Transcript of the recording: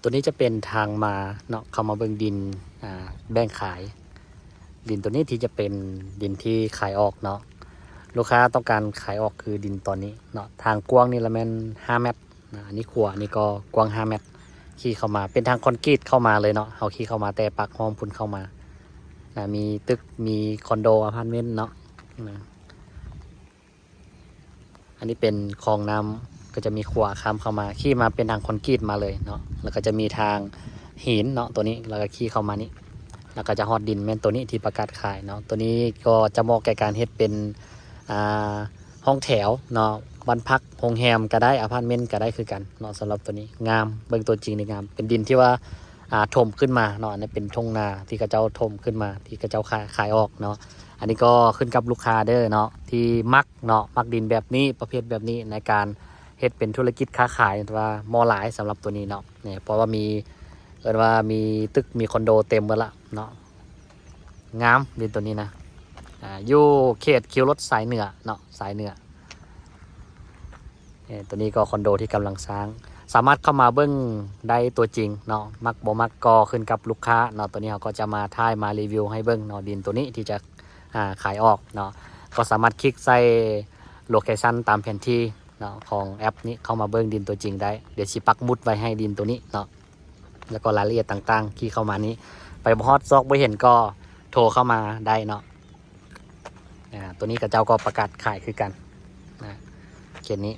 ຕົວນີ້ຈະເປັນທາງມາເນາະ ເຂົ້າມາເບິ່ງດິນ ອ່າ ແບ່ງຂາຍ. ດິນຕົວນີ້ທີ່ຈະເປັນດິນທີ່ຂາຍອອກເນາະ ລູກຄ້າຕ້ອງການຂາຍອອກຄືດິນຕອນນີ້ເນາະ. ທາງກວ້າງນີ້ລະແມ່ນຫ້າແມັດນະ ອັນນີ້ຂົວ ອັນນີ້ກໍກວ້າງຫ້າແມັດ. ຂີ່ເຂົ້າມາເປັນທາງຄອນກຣີດເຂົ້າມາເລີຍເນາະ ເຮົາຂີ່ເຂົ້າມາແຕ່ປາກຮ່ອມພຸ້ນເຂົ້າມານະ ມີຕຶກ ມີຄອນໂດ ອາພາດເມັນເນາະນະ. ອັນນີ້ເປັນຄອງນ້ຳ ກໍຈະມີຂົວຂ້າມເຂົ້າມາ ຂີ່ມາເປັນທາງຄອນກຣີດມາເລີຍເນາະ ແລ້ວກໍຈະມີທາງຫີນເນາະ ຕົວນີ້ ແລ້ວກໍຂີ່ເຂົ້າມານີ້ ແລ້ວກໍຈະຮອດດິນແມ່ນຕົວນີ້ທີ່ປະກາດຂາຍເນາະ. ຕົວນີ້ກໍຈະເໝາະແກ່ການເຮັດເປັນ ອ່າ ຫ້ອງແຖວເນາະ ບ້ານພັກ ໂຮງແຮມກໍໄດ້ ອາພາດເມັນກໍໄດ້ຄືກັນເນາະ. ສຳລັບຕົວນີ້ງາມ ເບິ່ງຕົວຈິງນີ້ງາມ ເປັນດິນທີ່ວ່າ ອ່າ ຖົມຂຶ້ນມາເນາະ. ອັນນີ້ເປັນທົ່ງນາທີ່ເຂົາເຈົ້າຖົມຂຶ້ນມາ ທີ່ເຂົາເຈົ້າຂາຍ ຂາຍອອກເນາະ. ອັນນີ້ກໍຂຶ້ນກັບລູກຄ້າເດີເນາະ ທີ່ມັກເນາະ ມັກດິນແບບນີ້ ປະເພດແບບນີ້ ໃນການເຮັດເປັນທຸລະກິດຄ້າຂາຍ ຖືວ່າເໝາະຫຼາຍສຳລັບຕົວນີ້ເນາະ. ນີ້ ເພາະວ່າມີ ເອີ້ນວ່າມີຕຶກ ມີຄອນໂດເຕັມໝົດລະເນາະ. ງາມດິນຕົວນີ້ນະ ອ່າ ຢູ່ເຂດຄິວລົດສາຍເໜືອເນາະ ສາຍເໜືອ. ເອີ ຕົວນີ້ກໍຄອນໂດທີ່ກຳລັງສ້າງ ສາມາດເຂົ້າມາເບິ່ງໄດ້ຕົວຈິງເນາະ. ມັກບໍ່ມັກກໍຂຶ້ນກັບລູກຄ້າເນາະ. ຕົວນີ້ເຮົາກໍຈະມາຖ່າຍມາຣີວິວໃຫ້ເບິ່ງເນາະ ດິນຕົວນີ້ທີ່ຈະ ອ່າ ຂາຍອອກເນາະ. ກໍສາມາດຄລິກໃສ່ໂລເຄຊັນຕາມແຜນທີ່ເນາະ ຂອງແອັບນີ້ ເຂົ້າມາເບິ່ງດິນຕົວຈິງໄດ້. ດຽວຊິປັກໝຸດໄວ້ໃຫ້ດິນຕົວນີ້ເນາະ ແລ້ວກໍລາຍລະອຽດຕ່າງໆ ທີ່ເຂົ້າມານີ້ ໄປບໍ່ຮອດ ຊອກບໍ່ເຫັນ ກໍໂທເຂົ້າມາໄດ້ເນາະ. ອ່າ ຕົວນີ້ເຂົາເຈົ້າກໍປະກາດຂາຍຄືກັນນະ ເຂດນີ້